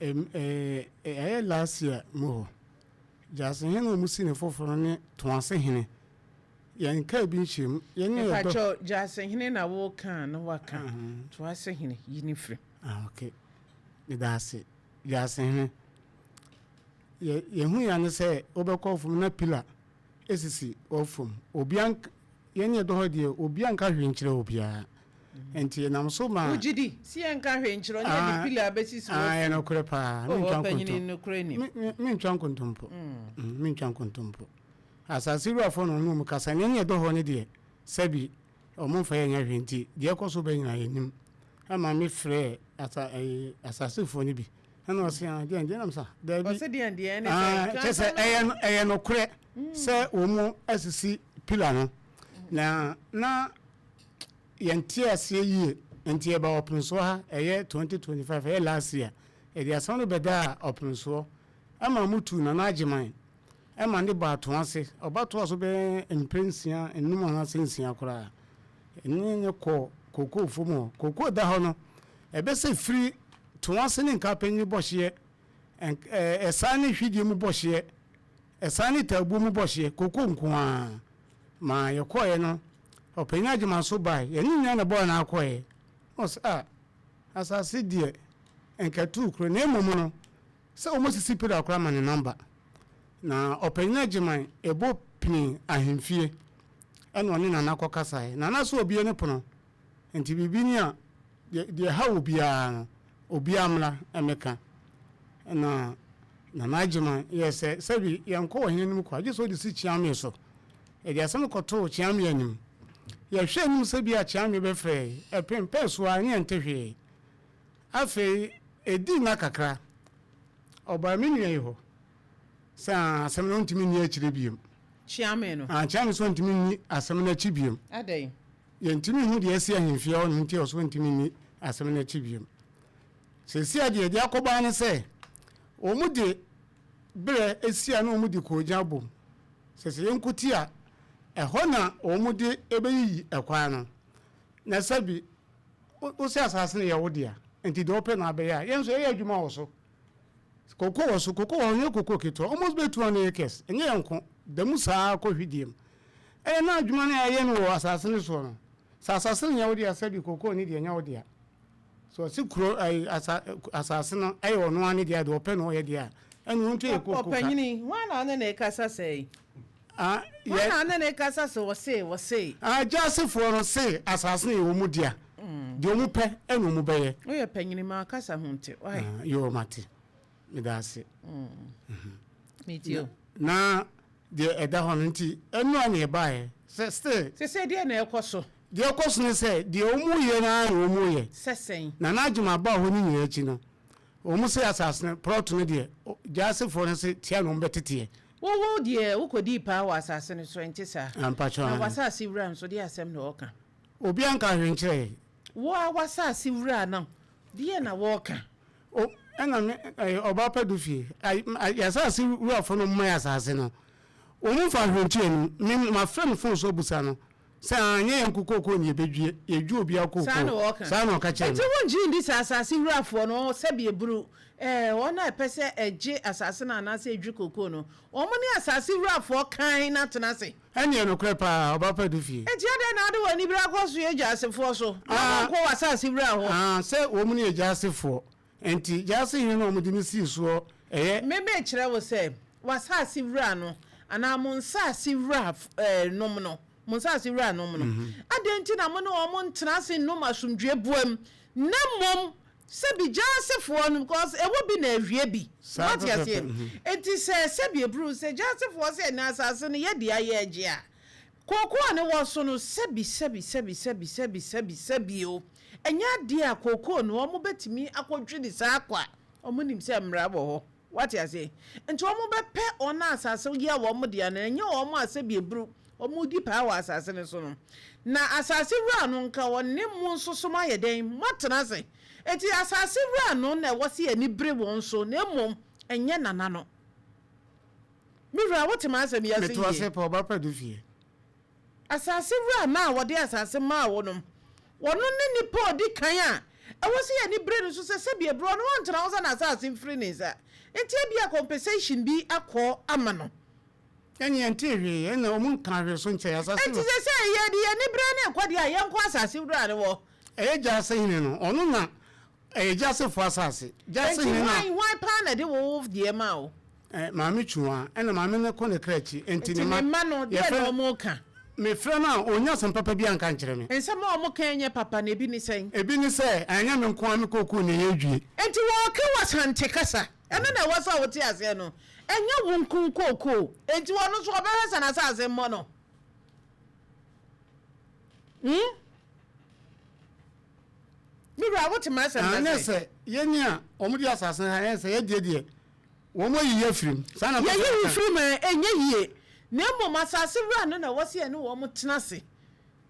Ɛyɛ last year mu hɔ. Gyasehene a wɔsi no foforɔ no ne Toasehene. Yɛnkaa bi nhyɛ mu. Yɛne yɛdɔ. Mepakyɛw, Gyasehene na woka a na waka. Toasehene, yi no firi mu. Ah, ok. Meda ase. Gyasehene. Yɛ, yɛhu yɛn ano sɛ wobɛkɔ fam na pila esisi wɔ fam. Obia nk, yɛne yɛdɔ hɔ deɛ, obia nka hwee nkyerɛ obiara. Nti yɛnam so ma. Wogye di sɛ yɛnka hwee nkyerɛ wo na yɛde pila abɛsisi wɔ Ah, ɛyɛ fam? nokorɛ paa. Oh, Mentwa ɔpanyini, nkontom. nokorɛ nim. Me, me, mentwa nkontompo. Mm, mentwa nkontompo. Asase wurafoɔ na ɔne wɔn kasa. Nea ɛne ɛdɔ hɔ no deɛ, sɛbi wɔmfa yɛn nyɛ hwee nti, deɛ ɛkɔ so bɛ nyinaa yɛnnim. Ɛma mefrɛɛ asa, ɛyi, asasefoɔ no bi. Ɛna ɔse, ah, deɛn deɛ nam sa? Daabi. Ɔse deɛn deɛ ɛne Ah, sɛ, kyɛ sɛ ɛyɛ, no- ɛyɛ nokorɛ sɛ wɔn asisi pila no. Na, na yɛnte aseɛ yie. Nti yɛbaa Ɔpensoɔ ha, ɛyɛ 2025, ɛyɛ last year. Yɛde asɛm no bɛdaa Ɔpensoɔ. Ɛma wɔtuu Nana Agyeman. Ɛma ne baa toa ase. Ɔba toa so bɛyɛ mprɛ nsia, nnum anaasɛ nsia koraa. Ɛne no kɔ kookoo fam hɔ. Kookoo da hɔ no, ɛbɛ sɛ firi toa ase ne nkapanyin bɔ hyeɛ, ɛsaa ne hwidie mu bɔ hyeɛ, ɛsaa ne taabuo mu bɔ hyeɛ, kookoo nko ara. Ma yɛkɔeɛ no, ɔpanyin Agyeman nso bae. Yɛne nyinaa na ɛbɔɔ no akɔeɛ. Na ɔse, ah, asase deɛ, nka tuu kuro. Na mmom no, Sɛ ɔmo sisi pillar koraa ma ne number. Na ɔpanyin Agyeman ɛbɔ pini ahemfie ɛna ɔne Nana kɔ kasaeɛ. Nana sɛ obie ne pono nti biribi ni a deɛ deɛ ɛha obiara no obiara mmra mmɛka. Ɛna Nana Agyeman yɛɛ sɛ sɛbi yɛnkɔ ɔhene anim kwa gye sɛ ɔde si Kyeame so. Yɛde asɛm no kɔtoo Kyeame anim. Yɛhwɛ anim sɛ bi a Kyeame bɛfrɛ yɛn. Ɛpempɛn so ara ne yɛnte hwee. Afei edii nna kakra, ɔbaa me nua yi hɔ sɛ asɛm no ɔntumi nni akyire biom. Kyeame no. Ah, Kyeame nso ɔntumi nni asɛm no akyi biom. Adɛn? Yɛntumi nhu deɛ asi ahemfie hɔ nom nti ɔso ɔntumi nni asɛm no akyi biom. Seesei a deɛ deɛ akɔba ne sɛ, wɔn de berɛ asi a na wɔn de koogyan abom. Sɛ sɛ yɛnko ti a, ɛhɔ na wɔn de ɛbɛyiyi ɛkwan no. Na sɛbi Wo sɛ asase no yɛ wo dea, nti deɛ wopɛ na abɛyɛ a, yɛn nso yɛyɛ adwuma wɔ so. Koko wɔ so, koko wɔ hɔ, nyɛ koko ketewa, almost bɛyɛ 200 acres, ɛnyɛ yɛn nko, da mu saa ara kɔ hwidie mu. Ɛyɛ na adwuma no a yɛyɛ no wɔ asase no soɔ no, sɛ asase no nyɛ wo dea, sɛbi koko no deɛ ɛnyɛ wo dea. So ɔse kuro ɛyi asa asase no ɛyɛ ɔno ara ne dea, deɛ ɔpɛ na ɔyɛ deɛ a, ɛne ɔntua yɛ koko ka. Ɔpanyini, hwan na ɔne no rekasa sɛɛ yi? Ah, Hwan yɛ. na ɔne no rekasa sɛ wɔse, wɔse? Ah, Gyasefoɔ no se asase no yɛ wɔn dea. Deɛ wɔn pɛ na wɔn bɛyɛ. Woyɛ panyini ma kasa ho nte, why? Ah, yoo, mate. Meda ase. Metie o. Na deɛ ɛda hɔ no nti, ɛno a na ɛbaeɛ sɛ still. Sesei deɛ na ɛkɔ so? Deɛ ɛkɔ so ne sɛ, deɛ wɔn yɛ no ara na wɔn yɛ. Sɛ sɛn? Nana Agyemang baa hɔ no nyinaa akyi no, Wɔn se asase no, plot no deɛ, Gyasefoɔ no se tia na wɔn bɛteteɛ. Wo wo deɛ wokɔdii paa wɔ asase no so, ɛnte saa? Ah, mpakyɛw, Na aane. w'asase wura nso, deɛ asɛm na ɔreka? Obiara nkaa hwee nkyerɛɛ yɛn. Wo ara w'asase wura no, deɛ na wɔreka? O, ɛna me, ɛyɛ ɔbaa pa du fie. Ai, yɛn asase wurafoɔ no wɔma yɛn asase no, wɔn mfaa hwee nto yɛn anim. Me, mafrɛ no phone so abusa no. Sɛ anyɛ yɛn nko kookoo na yɛbɛdwie, yɛdwe obiara kookoo. Saa na wɔka. Saa na ɔka kyerɛɛ Enti me. wongye nni sɛ asase wurafoɔ no, sɛbi aburu, ɛɛ, wɔn a ɛpɛ sɛ ɛgye asase no anaasɛ ɛdwi kookoo no, wɔn ne asase wurafoɔ kann no atena ase? Ɛnneɛ nokorɛ paa, ɔba pa du fie. Enti adɛn na wode w'ani bere akɔ so yɛ gyaasefoɔ so, na Ah, wonkɔ w'asase wura hɔ? ah, sɛ wɔn ne yɛ gyaasefoɔ. Enti gyaase hene no a wɔde no sii soɔ, ɛyɛ. Me mekyerɛ wo sɛ, w'asase wura no, anaa mo nsase wura nom no, mo nsase wura nom no, adɛn nti na mo ne wɔn ntena ase nnom asomdwoeɛ boam, na mmom sɛbi gyaasefoɔ no, because ɛwɔ bi na awie bi, Saa moate aseɛ? pɛpɛpɛ, mhm. Enti sɛ sɛbi eburu sɛ gyaasefoɔ sɛ ɛnɛ asase no yɛ dea yɛregye a, kookoo a ne wɔ so no, sɛbi sɛbi sɛbi sɛbi sɛbi sɛbi sɛbi o, Ɛnyɛ adeɛ a kookoo no wɔbɛtumi akɔdwiri saa kwa. Wɔnim sɛ mmara wɔ hɔ. Woate aseɛ? Nti wɔbɛpɛ wɔn a asase yɛ wɔn dea no, ɛnyɛ wɔn a sɛbi aburu wɔredi paa wɔ asase no so no. Na asase wura no, nka ɔne mo nso so moayɛ dɛn? Moatena ase. Enti asase wura no na ɛwɔ sɛ yɛn ani bere wɔn so, na mmom ɛnyɛ nana no. Me wura, wote m'asɛm yi ase Meto yie? ase pa, ɔba pa du fie. Asase wura no a ɔde asase maa wo no, ɔno ne nipa a ɔdi kan a Ɛwɔ sɛ yɛn ani bere no so sɛ sɛbi aburo no ɔntena hɔ sɛ n'asase mfiri ne nsa. Enti ebia compensation bi akɔ ama no. Ɛnneɛ yɛntee hwee, ɛnna wɔn nkaa hwee so nkyɛe. Asase Enti wura. seesei yɛde yɛn ani bere no rekɔ deɛ a, yɛnkɔ asase wura no hɔ. Ɛyɛ gyaase hene no, ɔno na ɛyɛ gyaasefoɔ asase. Gyaase Enti hene no a. hwan, hwan paa na ɛde wo deɛ maa wo? Ɛ, Maame Twuwa, ɛnna maame no kɔ ne kra akyi, enti Enti ne ne mma, mma no, deɛn yɛfrɛ na no, wɔreka? mefrɛ no a, ɔnnya asɛm papa biara nka nkyerɛ me. Nsɛm a wɔka nyɛ papa no, ebi ne sɛn? Ebi ne sɛ, ɛnyɛ me nko ara me kookoo na ɛyɛ dwie. Enti wɔreka wɔ Asante kasa. Ɛno na ɛwɔ sɛ wote aseɛ no. Ɛnyɛ wo nko kookoo. Enti ɔno nso ɔbɛhwɛ sɛ n'asase mmɔ no. Hmm? Me wura, wote m'asɛm no Anyɛ ase? sɛ yɛn a wɔde asase no ha, ɛyɛ sɛ yɛdeɛ deɛ, wɔn ayi yɛ afiri mu. Saa na mpɛ sɛ Yɛyi wo meka. firi mu a, ɛnyɛ yie. Na mmom asase wura no na ɛwɔ sɛ yɛne wɔn tena ase.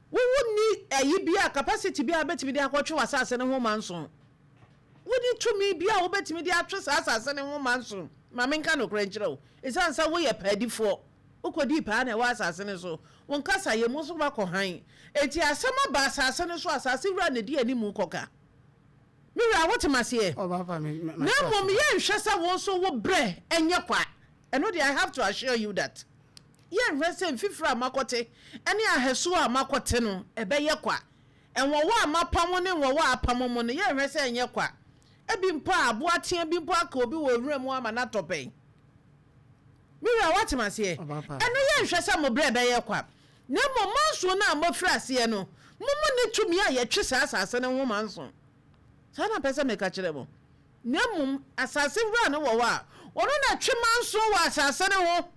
Wo wonni ayi biara, capacity biara a wobɛtumi de akɔtwe w'asase no ho manso. Wonni tumi biara a wobɛtumi de atwe saa asase no ho manso. Ma menka nokorɛ nkyerɛ wo, ɛsiane sɛ woyɛ paadifoɔ, wokɔdii paa na ɛwɔ asase no so, wo nkasayɛ mu nso woakɔ hann. Enti asɛm aba asase no so a, asase wura na ɛdi anim kɔka. Me wura, wote m'aseɛ? Ɔbaapa, me, me, Na mate mmom aseɛ. yɛnhwɛ sɛ wo nso wo berɛ nyɛ kwa. Ɛno deɛ, I have to assure you that. Yɛnhwɛ sɛ mfifire a moakɔte ne ahɛsoɔ a moakɔte no, ɛbɛyɛ kwa. Nwɔwɔ a moapam ne nwɔwɔ a apam mo no, yɛnhwɛ sɛ ɛnyɛ kwa. Ebi mpo a, aboa tea bi mpo aka obi wɔ nwura mu ama no atɔ pɛn. Me wura, woate me aseɛ? Ɔbaapa. Ɛno yɛnhwɛ sɛ mo berɛ bɛyɛ kwa. Na mmom manson no a moafiri aseɛ no, mo mu nni tumi a yɛtwe saa asase no ho manson. Saa na mpɛ sɛ meka kyerɛ mo. Na mmom asase wura no wɔ hɔ a, ɔno na twe manson wɔ asase no ho.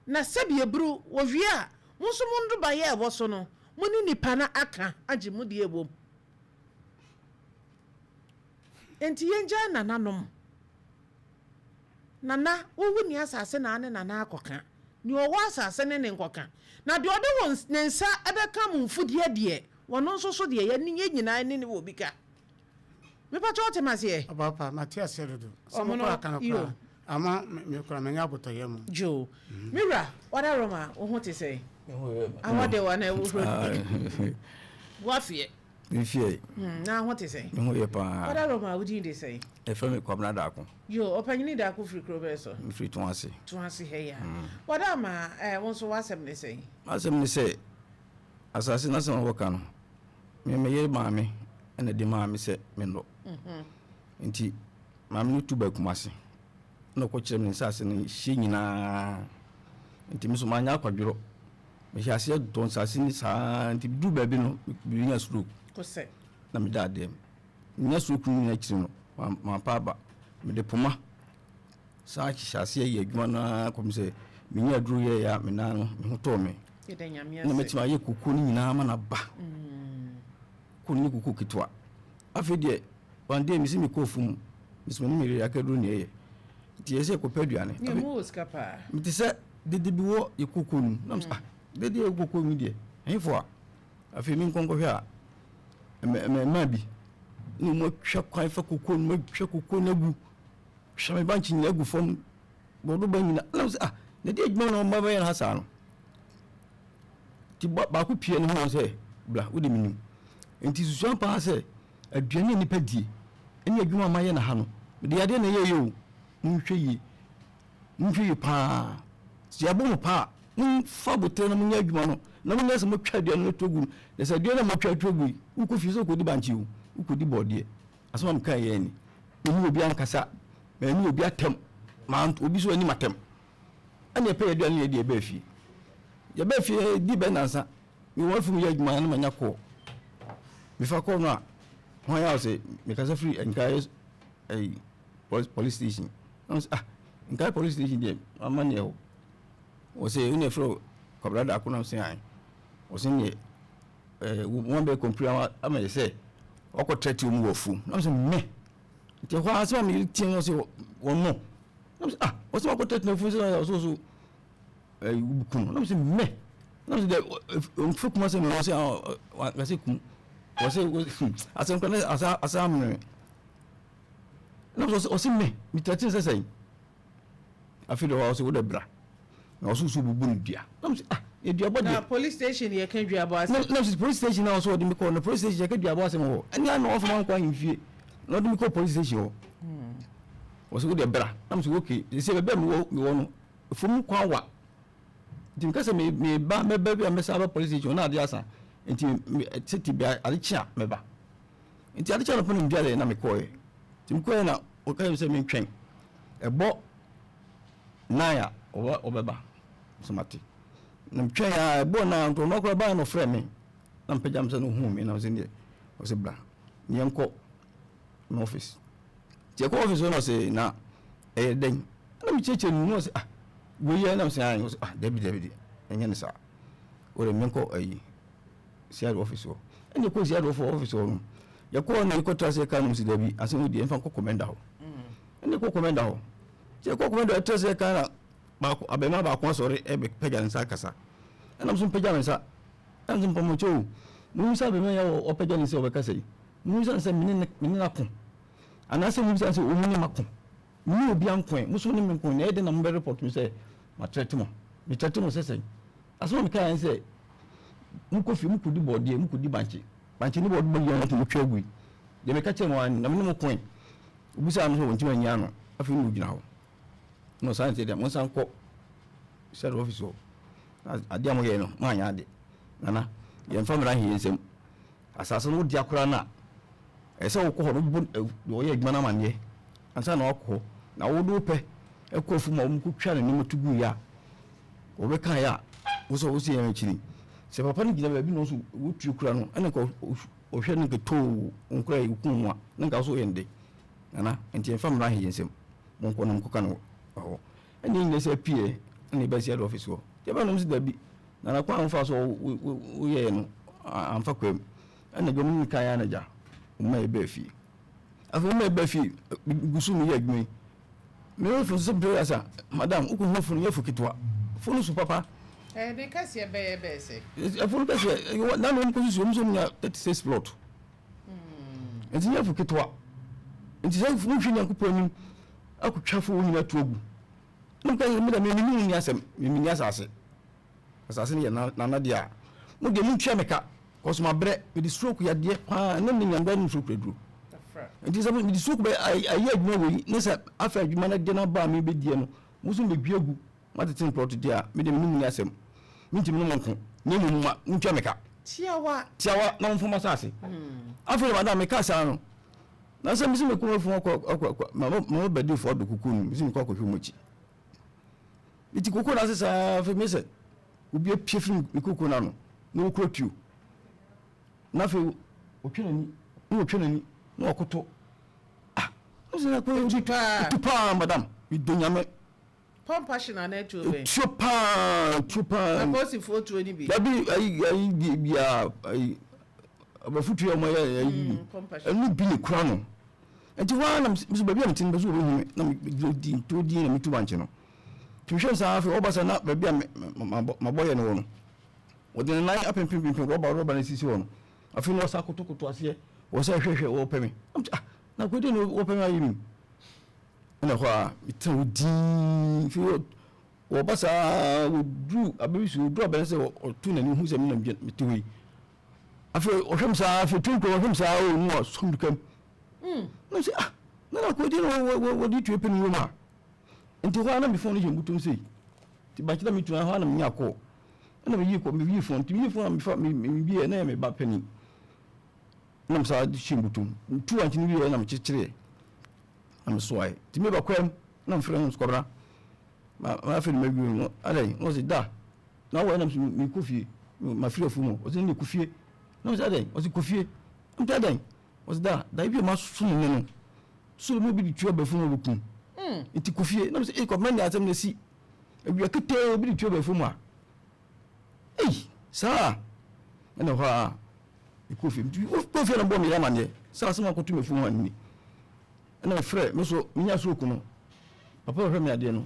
Na sɛdeɛ ɛburu, wɔwie a, mo nso mo nnɔbaeɛ a ɛwɔ so no, mo ne nnipa no aka agye mo deɛ ɛwɔ mu. Enti yɛngyae nananom. Nana, wo wonni asase na ne nana akɔka. Deɛ ɔwɔ asase ne ne nkɔka. Na deɛ ɔde wo ne nsa bɛka mo mfudeɛ deɛ, ɔno nso so deɛ, yɛne yɛn nyinaa ne no wɔ bi ka. Mepakyɛ wote m'aseɛ? Ɔbaapa, mate aseɛ dodo. Sɛ Ɔmono, mokɔ aka no iyo. koraa, ama me koraa manya abotɔyam mu. Joo. Me wura, wada Roma, wo ho te sɛn? Me ho yɛ. Awɔ de wo anaa ɛwohuro? Woafeɛ? Mefeɛ. Na ho te sɛn? Me ho yɛ paa. Wada Roma, wo din de sɛn? Yɛfrɛ me Kwabena Darko. Yoo, Ɔpanyini Darko firi kuro bɛn so? Mefiri Toase. Toase ha yi a. Wada ama, eh, wo nso w'asɛm ne sɛn? M'asɛm ne sɛ, asase no asɛm a wɔka no, me me yere maame na ɛde maa me sɛ mennɔ. Nti maame no tu baa Kumase na ɔkɔkyerɛ me nsase no hyeɛ nyinaa. Nti me nso manyɛ akwadworɔ. Mehyɛ aseɛ dɔ nsase no saa nti duru baabi no menya stroke. Na meda adeɛ. Menya stroke no nyinaa akyiri no mampa aba. Mede poma Saa hyɛ aseɛ yɛ adwuma no ara kɔpem sɛ menya aduro yɛeɛ a me nan no me ho tɔɔ me. Na mɛtumi ayɛ koko no nyinaa ma no aba. Koko no nyɛ koko ketewa. Afei deɛ one day mesi mekɔ afuom mesi me ne me yere akaduro ne ɛyɛ nti yɛ sɛ yɛkɔpɛ aduane. Mete sɛ dede bi wɔ yɛ koko no mu na mesɛ ah dede yɛ koko mu deɛ ɛhefo a afei menkɔ nkɔhwɛ a mmaa bi ne wɔn atwa kwan fa koko no mu atwa koko no agu. Hwɛ me bankye nyina agu fam, borɔdo ba nyina. Ɛna sɛ ah, na ɛde adwuma na ɔma bɛyɛ no ha saa no. Nti baako pie ne ho sɛ, bla, wode menim. Nti susua paa sɛ, aduane a nipa die, ɛne adwuma a mayɛ na ha no, mede yadeɛ na ɛyɛyɛ o, monhwɛ yie, monhwɛ yie paa. Sɛ yɛabɔ mo paa a, momfa aboterɛ na monyɛ adwuma no, na monyɛ sɛ motwa aduane no to agu no. Na sɛ aduane a motwa ato agu yi, wokɔ fie sɛ wokɔdi bankye o, wokɔdi bɔɔdeɛ. Asɛm a mekae yɛ ni, Me ne obi ankasa, manni obi atɛm, manto obi so anni m'atɛm. Ɛnna yɛpɛ yɛn aduane na yɛdi yɛbaa fie. Yɛbaa fie yɛdii bɛyɛ nnansa. Mewɔ afum yɛ adwuma na manya kɔɔ. Mefa kɔɔ no a, hwan a ɔsɛ mekasa firi Nkae ɛyi police station. Na ɔsɛ ah Nkae police station deɛ ama neɛ hɔ. Ɔsɛ wo na ɛfrɛ Kwabena Darko na ɔsɛ ae. Ɔsɛ neɛ ɛɛ wɔn bɛ kɔmpira ama yɛ sɛ ɔkɔ trɛtrɛ mu wɔ afuom na sɛ mɛ nti ɛhɔ ara sɛ ma meyere teɛ no sɛ wɔn no na sɛ ah wɔsɛ wakɔ trɛtrɛ afuom sɛ ɔsɛ ɔsɛ ɛɛ kun na sɛ mɛ na sɛ dɛ nfɛ kuma sɛ mɛ wɔsɛ wɔsɛ kum wɔsɛ asɛm kora na asa asa amene na sɛ ɔsɛ mɛ mi trɛtrɛ sɛ sɛn. Afei deɛ ɔse wodɛ bra na ɔse so bubu no dua na mese ah yɛ duabɔ deɛ. Na police station yɛ ka duabɔ asɛm. Na mese police station na ɔse ɔde me kɔ na police station yɛ ka duabɔ asɛm wɔ hɔ ɛne ana ɔmfa ma nkɔ ahemfie. Na ɔde me kɔ police station hɔ. Wɔsɛ wo deɛ bra. Na mesɛ okay. Sɛ baabi a mewɔ mewɔ no, fam kwan wa. Nti meka sɛ meba mɛba bi a mɛsan aba police station na ade asa. Nti sɛ ti bia ade kye a mɛba. Nti ade kye anɔpa na medwareɛ na mekɔɛ. Nti mekɔɛ na wɔka kyerɛ me sɛ mentwɛn. Ɛbɔ nine a ɔbɛba. Sɛ mate. Na metwɛn a ɛbɔɔ nine nti ɔno koraa baeɛ na ɔfrɛ me. Na mepagya me sɛ na ɔhuu me na ɔsɛ deɛ ɔsɛ bra na yɛnkɔ me office. Nti yɛkɔ office hɔ na ɔsɛ na ɛyɛ dɛn? Na mekyerɛkyerɛ no mu na ɔsɛ ah wei yɛ na mesɛ ae ɔsɛ ah dabi dabi de ɛnyɛ ne saa. Wode menkɔ ayi CID office hɔ. Ɛna yɛkɔ CID office hɔ no yɛkɔɔ na yɛkɔtra sɛ yɛka no sɛ dabi asɛm wei deɛ yɛmfa nkɔ commander hɔ. Ɛna yɛkɔ commander hɔ. Nti yɛkɔ commander hɔ yɛtra sɛ yɛka na baako abarimaa baako asɔre ɛbɛpagya ne nsa akasa. Ɛna nso mpagya me nsa. Ɛna nso mpɔmɔkyɛ o. Mumisa abarimaa yi a ɔpagya ne nsa ɔbɛkasa yi. Mumisa no sɛ mene ne mene no ako. Anaasɛ mumisa no sɛ ɔmu ne mako. Mene obi anko ɛ. Mo so ne me nko na ɛyɛ dɛn na mobɛ report me sɛ matrɛte mo. Metrɛte mo sɛ sɛn? Asɛm a mekaeɛ ne sɛ mokɔ fie mokɔdi bɔɔdeɛ mokɔdi bankye. Bankye ne bɔɔde bɔyɛ na motwa agui. Deɛ meka kyerɛ mo ara ni na mene mo koe. Obisaa no sɛ ɔntumi anyi ano. Afei na ɔgyina hɔ. Na ɔsan sɛ deɛ monsan kɔ sɛde office hɔ. Na adeɛ a moyɛɛ no moanyɛ ade. Nana yɛmfa mmara nhe yɛn nsam. Asase no wo dea koraa no a, ɛsɛ sɛ wokɔ hɔ na wobɔ deɛ ɔyɛ adwuma no amanneɛ ansa na wakɔ hɔ. Na wode wo pɛ kɔ afuom a wɔkɔtwa ne nneɛma to guiɛ a, wɔbɛkaeɛ a, wo sɛ wose yɛn akyiri. Sɛ papa no gyina baabi na ɔso wɔtuo kura no, ɛna nka ɔhwɛ no nka too nkora yi wokum ho a, na nka wo so woyɛ no de. Nana, nti yɛmfa mmara nhe yɛn nsam. Monkɔ na monkɔka no wɔ hɔ. Ɛna yɛn nyinaa sɛ pie ɛna yɛba CID office hɔ. Yɛba no wɔn sɛ dabi. Nana kwan a wofaa so woyɛɛ no amfa kwa mu. Ɛna agya wɔn ne kae ara na agya wɔn ma yɛbaa fie. Afei wɔn ma yɛbaa fie gu so meyɛ adwuma yi. Meyɛ fo sɛ mpere asa madam wokɔ hu fo no yɛ fo ketewa. Fo no so papa. Ɛyɛ ne kɛseɛ bɛyɛ bɛyɛ sɛ. Ɛfo no kɛseɛ na na wɔn kɔ susu wɔn nso nya 36 plot. Nti nyɛ fo ketewa. Nti sɛ wohwɛ Nyankopɔn anim akotwa fo wɔn nyinaa to agu. Na meka sɛ, Me deɛ, me ne mo nni asɛm, me menni asase. Asase no yɛ Nana dea. Mo deɛ montua me ka, kɔso mabrɛ, mede stroke yadeɛ paa, ɛnɛ ne nyame bɛnom stroke aduro. Nti sɛ mede stroke bɛ ayɛ adwuma wei, ne sɛ afei adwuma no de no aba a mebɛdiɛ no, mo nso mobɛdwi agu, moatete mprɔto deɛ a, me deɛ me ne mo nni asɛm. Mentumi ne mo nko, na mmom ma montua me ka. Tiawa. Tiawa na momfa mo asase. Afei de madam mekaa saa no, Na sɛ mese mekɔ m'afuom akɔ akɔ akɔ mama mama bɛdefo adɔ kukuo no mese mekɔ akɔhwɛ wɔn akyi. Mete kukuo no ase saa afei me sɛ obi apue firi me kukuo no ano na ɔkura tuo. Na afei ɔtwe n'ani na ɔtwe n'ani na ɔkoto. Ah, sɛ na kɔ Etu paa. Etu paa madam, medɔ nyame. Pump action anaa tuo bɛn? Tuo paa, tuo paa. Apolisifoɔ tuo no bi. Dabi ayi ayi bi bia ayi aborɔfo tuo a wɔyɛ ayi bi. Ɛno bi ne kura no. Nti hɔ ara na nso baabi a mete no bɛso wɔbɛhu me na megyina di tuo di na metu bankye no. Nti mehwɛ no saa afei ɔba sɛ na baabi a mabɔ yɛ no wɔ no. Wɔde ne nan apempempempem rɔba rɔba no sisi hɔ no. Afei na ɔsa kotokoto aseɛ wɔ sɛ hwɛhwɛ wɔpɛ me. Ah na kɔdi na wɔpɛ me ayɛ mi. Ɛna ɛhɔ a metena hɔ dinn. Afei wɔba saa wɔduru abɛ bi so wɔduru abɛ no sɛ ɔto n'ani hu sɛ me na mete hɔ yi. Afei ɔhwɛ me saa afei tu nkuro ɔhwɛ me saa o mu ɔsɔ mirika mu. Hmm. Na sɛ ah na na akɔdi na wɔde tue pɛ ne wom a. Nti hɔ a na me fon no hyɛ mbutom sei. Nti bakyɛ na metu hɔ a na menya kɔɔ. Ɛna meyi kɔ meyi fon nti meyi fon a mefa me na yɛ me ba panin. Na me saa de hyɛ mbutom. Metu ankye no wieɛ na mekyekyereɛ. Na mesoae. Nti meba kwaam na mefrɛ no Kwabena. Ma afei na mawie no. Adɛn? Na ɔse da. Na wɔ na mekɔ fie. Mafiri afuo mu. Ɔse ne kɔ fie. Na ɔse adɛn? Ɔse kɔ fie. Nti adɛn? Ɔse da. Da bi a maso ne no. So mu bi de tuo aba fam a ɔbɛkum. Hmm. Nti kɔ fie. Na mese ee Kwabena ne asɛm na asi. Awia ketee bi de tuo aba fam a. Ei saa. Ɛna hɔ a mekɔɔ fie. Nti mekɔɔ fie na mebɔɔ me yere amanneɛ sɛ asɛm a akɔto m'afuo ho anni. Ɛna mefrɛ me nso menya stroke no papa ɔhwɛ me adeɛ no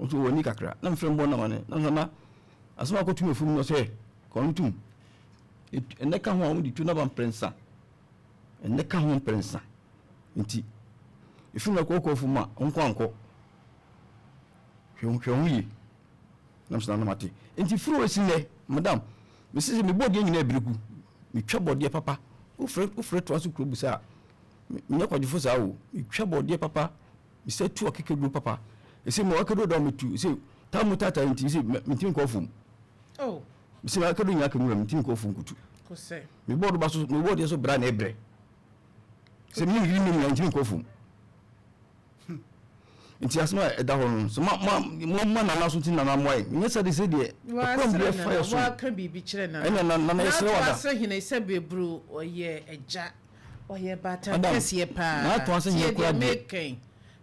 nso wɔ ani kakra na mefrɛ mbɔ no amanneɛ na nana asɛm a akɔto m'afuo mu no sɛ ka ɔno tom ɛnɛ ka ho a wɔde tuo no aba mprɛnsa ɛnɛ ka ho mprɛnsa nti ɛfiri no akɔkɔ afu mu a nkɔ ankɔ hwɛ ho yie. Na mesɛ na mate. Nti firi hɔ si nnɛ, madam, mese sɛ me bɔdeɛ nyinaa biriku. Metwa bɔdeɛ papa. Wofrɛ wofrɛ toa so kuro busa a. Menyɛ kwadwofo saa o. Metwa bɔɔdeɛ papa. Mesɛ tu akekaduro papa. Ɛsɛ mewɔ akekaduro da metu. Ɛsɛ taa mu taataa nti ɛsɛ mentumi nkɔ afuom. Oh. Mesɛ akekaduro nyinaa ka nwura mentumi nkɔ afuom kutu. Me bɔɔdo ba so me bɔɔdeɛ so bra na ɛbrɛ. Sɛ me yiri me nyinaa ntumi nkɔ afuom. Nti asɛm a ɛda hɔ no sɛ ma ma mo ma nana so nti nana mmoa yɛ nyɛ sɛ de sɛ deɛ ɛkɔm bi ɛfa yɛ so. Waka biribi kyerɛ nana. Ɛna nana yɛsrɛ wada. N'ato ase hene sɛ beburu ɔyɛ agya. Ɔyɛ baatan kɛseɛ paa. N'ato ase hene kura deɛ. Tie deɛ meka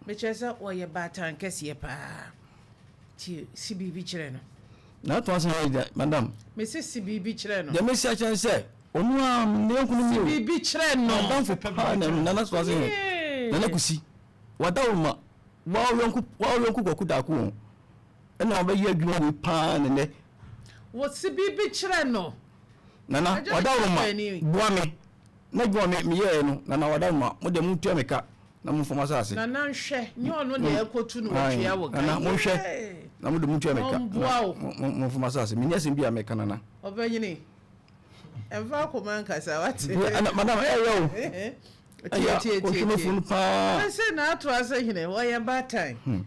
Mekyerɛ sɛ ɔyɛ baatan kɛseɛ paa. Tie, si biribi kyerɛ no. N'ato ase hene deɛ, madam. Mese si biribi kyerɛ no. Deɛ mesi akyerɛ ne sɛ, ɔno ara ne yɔnko no mi o. Si biribi kyerɛ no. Madamfo paa na nana ato ase hene. Nana Kusi, wadaworo ma wa yɔnko wa yɔnko Kwaku Daako o. Ɛna ɔbɛyɛ adwuma wei paa ne nɛ. Wɔsi biribi kyerɛ no. Nana wadaworo ma boa me. N'adwuma me meyɛɛ no, Nana wadaworo mo deɛ montua me ka na momfa mo asase. Nana nhwɛ, nyɛ ɔno na ɛkɔtu no wɔtua wo ka. Nana monhwɛ na mo de montua me ka. Ɔmboa wo. Momfa mo asase. Menni asɛm bi a mɛka Nana. Ɔbɛnyini, ɛmfa akoma nkasa wate. Madam ɛyɛ o. Tie tie tie. Ɔhwɛ m'afunu paa. Ɛsɛ na ato ase hene, ɔyɛ baatan.